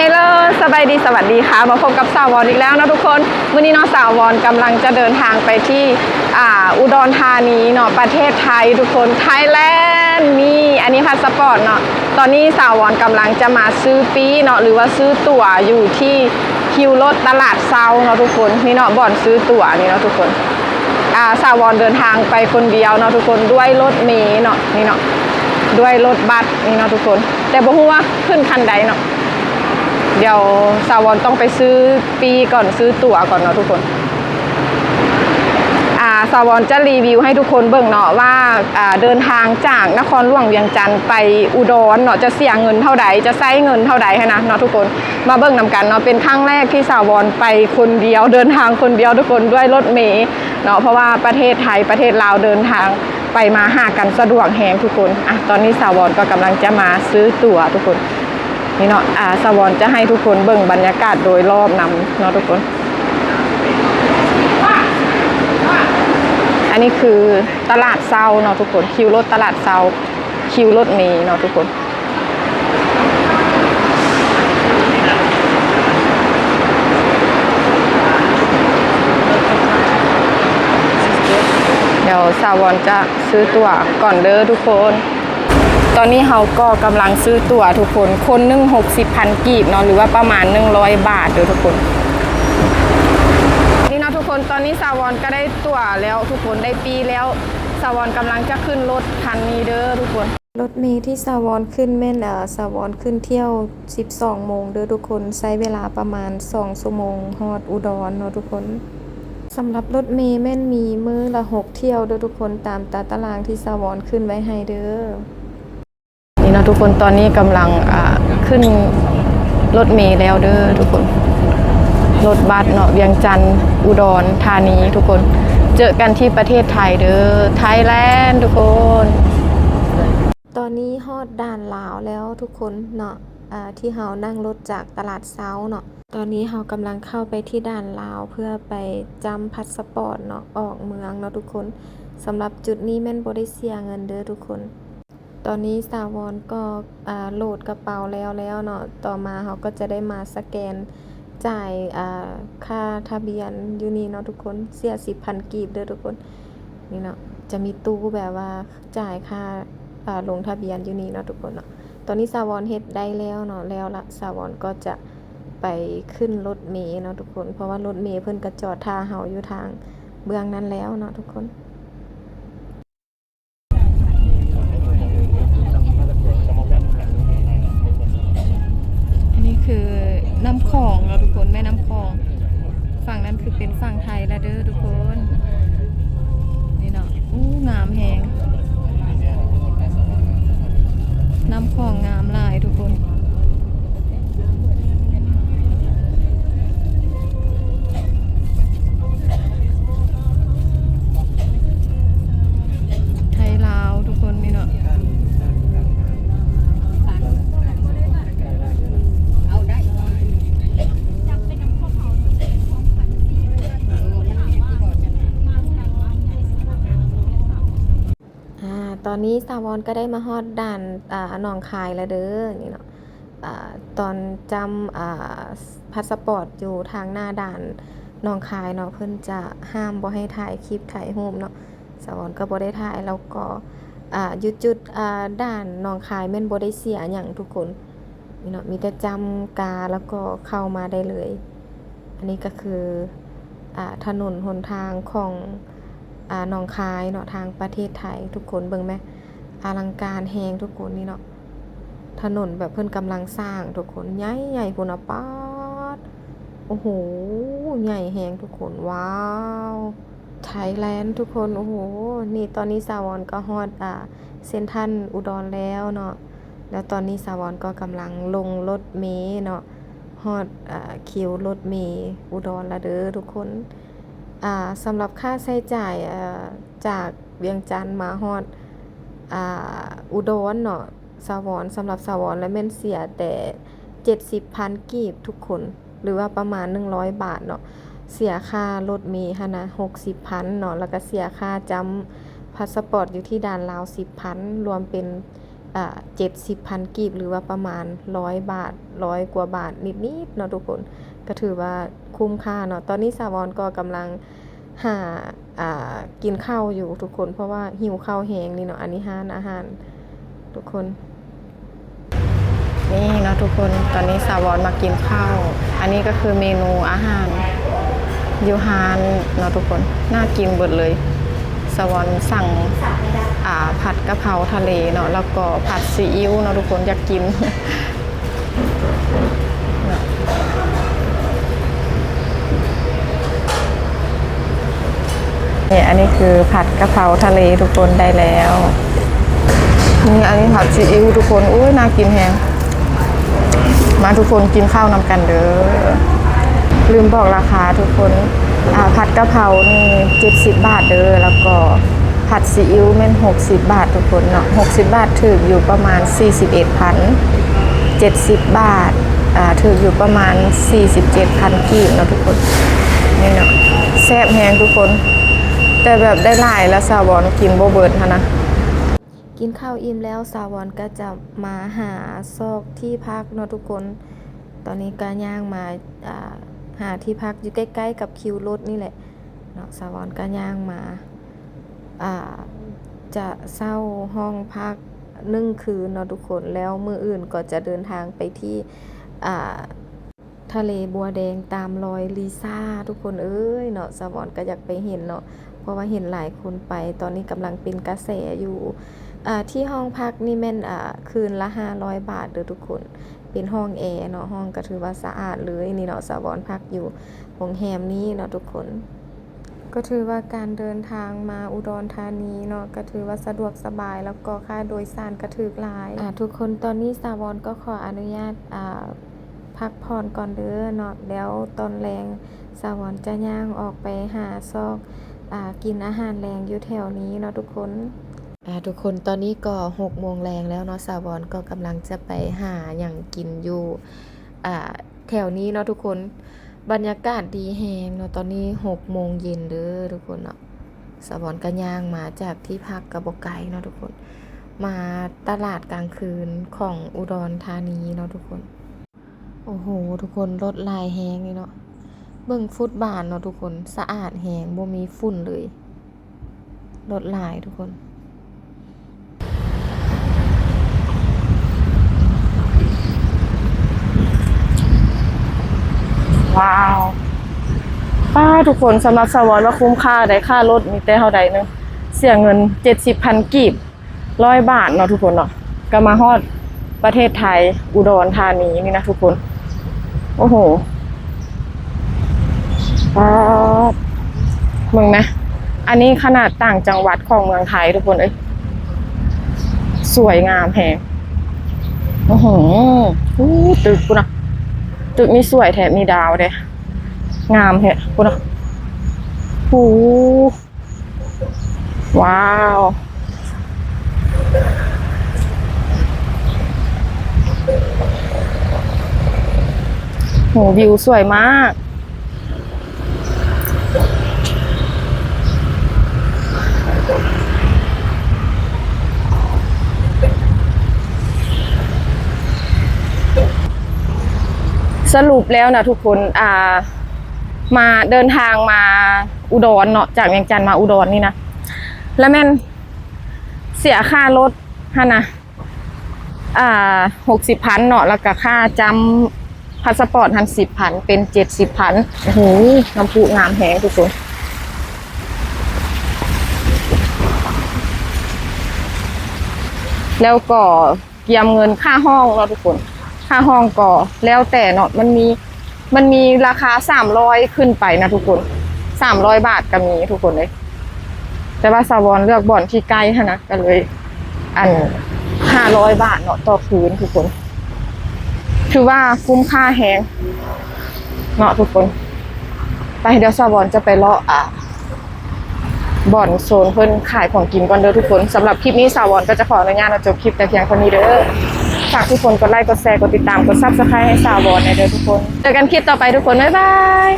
ເຮລໂລ ສະບາຍດີ ສະຫວັດດີຄ່ະ ມາພົບກັບສາວອນອີກແລ້ວເນາະທຸກຄົນ. ມື້ນີ້ເນາະ ສາວອນກຳລັງຈະເດີນທາງໄປທີ່ ອ່າ ອຸດອນທານີເນາະ ປະເທດໄທທຸກຄົນ ໄທແລນ. ນີ້ ອັນນີ້ພາສະປອດເນາະ. ຕອນນີ້ສາວອນກຳລັງຈະມາຊື້ປີ້ເນາະ ຫຼືວ່າຊື້ຕົ໋ວຢູ່ທີ່ຄິວລົດຕະຫຼາດເຊົາເນາະທຸກຄົນ. ນີ້ເນາະ ບ່ອນຊື້ຕົ໋ວນີ້ເນາະທຸກຄົນ. ອ່າ ສາວອນເດີນທາງໄປຄົນດຽວເນາະທຸກຄົນ ດ້ວຍລົດເມເນາະ ນີ້ເນາະ ດ້ວຍລົດບັສນີ້ເນາະທຸກຄົນ ແຕ່ບໍ່ຮູ້ວ່າຂຶ້ນຄັນໃດເນາະ. ດຽວສາວອນຕ້ອງໄປຊື້ປີ້ກ່ອນ ຊື້ຕົ໋ວກ່ອນເນາະທຸກຄົນ. ອ່າ ສາວອນຈະຣີວິວໃຫ້ທຸກຄົນເບິ່ງເນາະວ່າ ອ່າ ເດີນທາງຈາກນະຄອນຫຼວງວຽງຈັນໄປອຸດອນເນາະ ຈະເສຍເງິນເທົ່າໃດ ຈະໃຊ້ເງິນເທົ່າໃດຫັ້ນນະເນາະທຸກຄົນ. ມາເບິ່ງນຳກັນເນາະ ເປັນຄັ້ງແລກທີ່ສາວອນໄປຄົນດຽວ ເດີນທາງຄົນດຽວທຸກຄົນ ດ້ວຍລົດເມເນາະ ເພາະວ່າປະເທດໄທ ປະເທດລາວ ເດີນທາງໄປມາຫາກັນສະດວກແຮງທຸກຄົນ. ອ່ະ ຕອນນີ້ສາວອນກໍກຳລັງຈະມາຊື້ຕົ໋ວທຸກຄົນ. ນີ້ເນາະ ອ່າ ສາວອນຈະໃຫ້ທຸກຄົນເບິ່ງບັນຍາກາດໂດຍລອບນຳເນາະທຸກຄົນ. ອັນນີ້ຄືຕະຫຼາດເຊົາເນາະທຸກຄົນ ຄິວລົດຕະຫຼາດເຊົາ ຄິວລົດເມເນາະທຸກຄົນ. ດຽວສາວອນຈະຊື້ຕົ໋ວກ່ອນເດີທຸກຄົນ. ຕອນນີ້ເຮົາກໍກຳລັງຊື້ຕົ໋ວທຸກຄົນ ຄົນໜຶ່ງຫົກສິບພັນກີບເນາະ ຫຼືວ່າປະມານໜຶ່ງຮ້ອຍບາດເດີທຸກຄົນ. ນີ້ເນາະທຸກຄົນ ຕອນນີ້ສາວອນກໍໄດ້ຕົ໋ວແລ້ວທຸກຄົນ ໄດ້ປີ້ແລ້ວ. ສາວອນກຳລັງຈະຂຶ້ນລົດຄັນນີ້ເດີທຸກຄົນ. ລົດເມທີ່ສາວອນຂຶ້ນແມ່ນ ເອີ ສາວອນຂຶ້ນຖ້ຽວສິບສອງໂມງເດີທຸກຄົນ ໃຊ້ເວລາປະມານສອງຊົ່ວໂມງຮອດອຸດອນເນາະທຸກຄົນ. ສຳລັບລົດເມແມ່ນມີມື້ລະຫົກຖ້ຽວເດີທຸກຄົນ ຕາມຕາຕະລາງທີ່ສາວອນຂຶ້ນໄວ້ໃຫ້ເດີ. ນີ້ເນາະທຸກຄົນ ຕອນນີ້ກຳລັງ ອ່າ ຂຶ້ນລົດເມແລ້ວເດີທຸກຄົນ ລົດບັສເນາະ ວຽງຈັນ ອຸດອນທານີທຸກຄົນ. ເຈີກັນທີ່ປະເທດໄທເດີ ໄທແລນທຸກຄົນ. ຕອນນີ້ຮອດດ່ານລາວແລ້ວທຸກຄົນເນາະ ອ່າ ທີ່ເຮົານັ່ງລົດຈາກຕະຫຼາດເຊົ້າເນາະ. ຕອນນີ້ເຮົາກຳລັງເຂົ້າໄປທີ່ດ່ານລາວ ເພື່ອໄປຈ້ຳພາສະປອດເນາະ ອອກເມືອງເນາະທຸກຄົນ. ສຳລັບຈຸດນີ້ແມ່ນບໍ່ໄດ້ເສຍເງິນເດີທຸກຄົນ. ຕອນນີ້ສາວອນກໍ ອ່າ ໂຫຼດກະເປົາແລ້ວແລ້ວເນາະ. ຕໍ່ມາເຮົາກໍຈະໄດ້ມາສະແກນຈ່າຍ ອ່າ ຄ່າທະບຽນຢູ່ນີ້ເນາະທຸກຄົນ. ເສຍສິບພັນກີບເດີທຸກຄົນ. ນີ້ເນາະ ຈະມີຕູ້ແບບວ່າ ຈ່າຍຄ່າ ເອີ ລົງທະບຽນຢູ່ນີ້ເນາະທຸກຄົນເນາະ. ຕອນນີ້ສາວອນເຮັດໄດ້ແລ້ວເນາະ ແລ້ວລະ ສາວອນກໍຈະໄປຂຶ້ນລົດເມເນາະທຸກຄົນ ເພາະວ່າລົດເມເພິ່ນກໍຈອດຖ້າເຮົາຢູ່ທາງເບື້ອງນັ້ນແລ້ວເນາະທຸກຄົນ. ອັນນີ້ຄືນ້ຳຂອງເນາະທຸກຄົນ ແມ່ນ້ຳຂອງ. ຝັ່ງນັ້ນຄືເປັນຝັ່ງໄທລະເດີທຸກຄົນ. ນີ້ເນາະ ອູ້ ງາມແຮງ ນ້ຳຂອງງາມຫຼາຍທຸກຄົນ. ໄທລາວທຸກຄົນ ນີ້ເນາະ. ອາ ຕອນນີ້ສາວອນກໍໄດ້ມາຮອດດ່ານ ອາ ໜອງຄາຍແລ້ວເດີ ນີ້ເນາະ. ອາ ຕອນຈ້ຳ ອາ ພາສະປອດຢູ່ທາງໜ້າດ່ານໜອງຄາຍເນາະ ເພິ່ນຈະຫ້າມບໍ່ໃຫ້ຖ່າຍຄລິບ ຖ່າຍຮູບເນາະ. ສາວອນກໍບໍ່ໄດ້ຖ່າຍ ແລ້ວກໍ ອາ ຢູ່ຈຸດ ອາ ດ່ານໜອງຄາຍແມ່ນບໍ່ໄດ້ເສຍຫຍັງທຸກຄົນ ນີ້ເນາະ ມີແຕ່ຈ້ຳກາ ແລ້ວກໍເຂົ້າມາໄດ້ເລີຍ. ອັນນີ້ກໍຄື ອາ ຖະໜົນຫົນທາງຂອງ ອາ ໜອງຄາຍເນາະ ທາງປະເທດໄທ. ທຸກຄົນເບິ່ງແມ ອະລັງການແຮງທຸກຄົນ ນີ້ເນາະ. ຖະໜົນແບບເພິ່ນກຳລັງສ້າງທຸກຄົນ ໃຫຍ່ໆ ພຸ້ນນະ ປາດ ໂອ້ໂຫ ໃຫຍ່ແຮງທຸກຄົນ ວ້າວ ໄທແລນທຸກຄົນ ໂອ້ໂຫ. ນີ້ ຕອນນີ້ສາວອນກໍຮອດ ອາ ເຊັນທຣານອຸດອນແລ້ວເນາະ ແລ້ວຕອນນີ້ສາວອນກໍກຳລັງລົງລົດເມເນາະ ຮອດ ອາ ຄິວລົດເມອຸດອນລະເດີທຸກຄົນ. ອາ ສຳລັບຄ່າໃຊ້ຈ່າຍ ອາ ຈາກວຽງຈັນມາຮອດ ອາ ອຸດອນເນາະ ສາວອນ ສຳລັບສາວອນລະແມ່ນເສຍແຕ່ເຈັດສິບພັນກີບທຸກຄົນ ຫຼືວ່າປະມານໜຶ່ງຮ້ອຍບາດເນາະ. ເສຍຄ່າລົດເມຫັ້ນນະຫົກສິບພັນເນາະ ແລ້ວກະເສຍຄ່າຈ້ຳພາສະປອດຢູ່ທີ່ດ່ານລາວສິບພັນ ລວມເປັນ ອ່າ ເຈັດສິບພັນກີບ ຫຼືວ່າປະມານຮ້ອຍບາດ ຮ້ອຍກວ່າບາດນິດໆເນາະທຸກຄົນ ກໍຖືວ່າຄຸ້ມຄ່າເນາະ. ຕອນນີ້ສາວອນກໍກຳລັງຫາ ອ່າ ກິນເຂົ້າຢູ່ທຸກຄົນ ເພາະວ່າຫິວເຂົ້າແຮງນີ້ເນາະ. ອັນນີ້ຮ້ານອາຫານທຸກຄົນ. ນີ້ເນາະທຸກຄົນ ຕອນນີ້ສາວອນມາກິນເຂົ້າ. ອັນນີ້ກໍຄືເມນູອາຫານຢູ່ຮ້ານເນາະທຸກຄົນ ໜ້າກິນເບິດເລີຍ. ສາວອນສັ່ງ ອ່າ ຜັດກະເພົາທະເລເນາະ ແລ້ວກໍຜັດຊີອິ້ວເນາະທຸກຄົນ ຢາກກິນ. ນີ້ ອັນນີ້ຄືຜັດກະເພົາທະເລທຸກຄົນ ໄດ້ແລ້ວ. ນີ້ ອັນນີ້ຜັດຊີອິ້ວທຸກຄົນ ໂອ້ຍ ໜ້າກິນແຮງ. ມາທຸກຄົນ ກິນເຂົ້ານຳກັນເດີ. ລືມບອກລາຄາທຸກຄົນ ອ່າ ຜັດກະເພົານີ້ເຈັດສິບບາດເດີ ແລ້ວກໍຜັດຊີອິ້ວແມ່ນຫົກສິບບາດທຸກຄົນເນາະ. ຫົກສິບບາດຖືກຢູ່ປະມານສີ່ສິບເອັດພັນ ເຈັດສິບບາດ ອ່າ ຖືກຢູ່ປະມານສີ່ສິບເຈັດພັນກີບເນາະທຸກຄົນ. ນີ້ເນາະ ແຊບແຮງທຸກຄົນ ແຕ່ແບບໄດ້ຫຼາຍລະສາວອນກິນບໍ່ເບິດຫັ້ນນະ. ກິນເຂົ້າອີ່ມແລ້ວ ສາວອນກໍຈະມາຫາຊອກທີ່ພັກເນາະທຸກຄົນ. ຕອນນີ້ກໍຍ່າງມາ ອ່າ ຫາທີ່ພັກຢູ່ໃກ້ໆກັບຄິວລົດນີ້ແຫຼະເນາະ. ສາວອນກໍຍ່າງມາ ອ່າ ຈະເຊົ່າຫ້ອງພັກໜຶ່ງຄືນເນາະທຸກຄົນ ແລ້ວມື້ອື່ນກໍຈະເດີນທາງໄປທີ່ ອ່າ ທະເລບົວແດງຕາມລອຍລີຊາທຸກຄົນເອີຍເນາະ. ສາວອນກໍຢາກໄປເຫັນເນາະ ເພາະວ່າເຫັນຫຼາຍຄົນໄປ ຕອນນີ້ກຳລັງເປັນກະແສຢູ່. ອ່າ ທີ່ຫ້ອງພັກນີ້ແມ່ນ ອ່າ ຄືນລະຫ້າຮ້ອຍບາດເດີທຸກຄົນ ເປັນຫ້ອງແອເນາະ. ຫ້ອງກໍຖືວ່າສະອາດເລີຍນີ້ເນາະ. ສາວອນພັກຢູ່ໂຮງແຮມນີ້ເນາະທຸກຄົນ. ກໍຖືວ່າການເດີນທາງມາອຸດອນທານີເນາະ ກໍຖືວ່າສະດວກສະບາຍ ແລ້ວກໍຄ່າໂດຍສານກໍຖືກຫຼາຍ. ອ່າ ທຸກຄົນ ຕອນນີ້ສາວອນກໍຂໍອະນຸຍາດ ອ່າ ພັກຜ່ອນກ່ອນເດີເນາະ ແລ້ວຕອນແລງສາວອນຈະຍ່າງອອກໄປຫາຊອກ ອ່າ ກິນອາຫານແລງຢູ່ແຖວນີ້ເນາະທຸກຄົນ. ອ່າ ທຸກຄົນ ຕອນນີ້ກໍຫົກໂມງແລງແລ້ວເນາະ ສາວອນກໍກຳລັງຈະໄປຫາຫຍັງກິນຢູ່ ອ່າ ແຖວນີ້ເນາະທຸກຄົນ. ບັນຍາກາດດີແຮງເນາະ ຕອນນີ້ຫົກໂມງເຢັນເດີທຸກຄົນເນາະ. ສາວອນກໍຍ່າງມາຈາກທີ່ພັກກໍບໍ່ໄກເນາະທຸກຄົນ ມາຕະຫຼາດກາງຄືນຂອງອຸດອນທານີເນາະທຸກຄົນ. ໂອ້ໂຫ ທຸກຄົນ ລົດຫຼາຍແຮງເລີຍເນາະ. ເບິ່ງຟຸດບາດເນາະທຸກຄົນ ສະອາດແຮງ ບໍ່ມີຝຸ່ນເລີຍ. ລົດຫຼາຍທຸກຄົນ. ວ້າວ ປ້າ ທຸກຄົນ ສຳລັບສາວອນວ່າຄຸ້ມຄ່າໄດ໋. ຄ່າລົດມີແຕ່ເທົ່າໃດໜຶ່ງ ເສຍເງິນເຈັດສິບພັນກີບ ຮ້ອຍບາດເນາະທຸກຄົນເນາະ ກໍມາຮອດປະເທດໄທ ອຸດອນທານີນີ້ນະທຸກຄົນ. ໂອ້ໂຫ ປາດ ເບິ່ງນະ ອັນນີ້ຂະໜາດຕ່າງຈັງຫວັດຂອງເມືອງໄທທຸກຄົນເອີຍ ສວຍງາມແຮງ. ໂອ້ໂຫ ອູ້ ຕຶກພຸ້ນນະ ຕຶກນີ້ສວຍແທ້ ມີດາວເດ້ ງາມແທ້ພຸ້ນນະ. ອູ້ ວ້າວ ໂຫ ວິວສວຍມາກ. ສະຫຼຸບແລ້ວນະທຸກຄົນ ອ່າ ມາ ເດີນທາງມາອຸດອນເນາະ ຈາກວຽງຈັນມາອຸດອນນີ້ນະ ລະແມ່ນເສຍຄ່າລົດຫັ້ນນະ ອ່າ ຫົກສິບພັນເນາະ ລະກະຄ່າຈ້ຳພາສະປອດຫັ້ນສິບພັນ ເປັນເຈັດສິບພັນ. ໂອ້ໂຫ ນ້ຳພຸງາມແຮງທຸກຄົນ ແລ້ວກໍ ກຽມເງິນຄ່າຫ້ອງເນາະທຸກຄົນ ຄ່າຫ້ອງກໍແລ້ວແຕ່ເນາະ ມັນມີ ມັນມີລາຄາສາມຮ້ອຍຂຶ້ນໄປນະທຸກຄົນ ສາມຮ້ອຍບາດກໍມີທຸກຄົນເອີຍ ແຕ່ວ່າສາວອນເລືອກບ່ອນທີ່ໃກ້ຫັ້ນນະ ກໍເລີຍ ອັນ ຫ້າຮ້ອຍບາດເນາະຕໍ່ຄືນທຸກຄົນ ຖືວ່າຄຸ້ມຄ່າແຮງເນາະທຸກຄົນ. ໄປ ດຽວສາວອນຈະໄປເລາະ ອ່າ ບ່ອນໂຊນເພິ່ນຂາຍຂອງກິນກ່ອນເດີທຸກຄົນ. ສຳລັບຄລິບນີ້ສາວອນກໍຈະຂໍອະນຸຍາດມາຈົບຄລິບແຕ່ພຽງເທົ່ານີ້ເດີ. ຝາກທຸກຄົນກົດໄລ ກົດແຊ ກົດຕິດຕາມ ກົດ Subscribe ໃຫ້ສາວອນແດ່ເດີທຸກຄົນ. ເຈີກັນຄລິບຕໍ່ໄປທຸກຄົນ ບາຍບາຍ.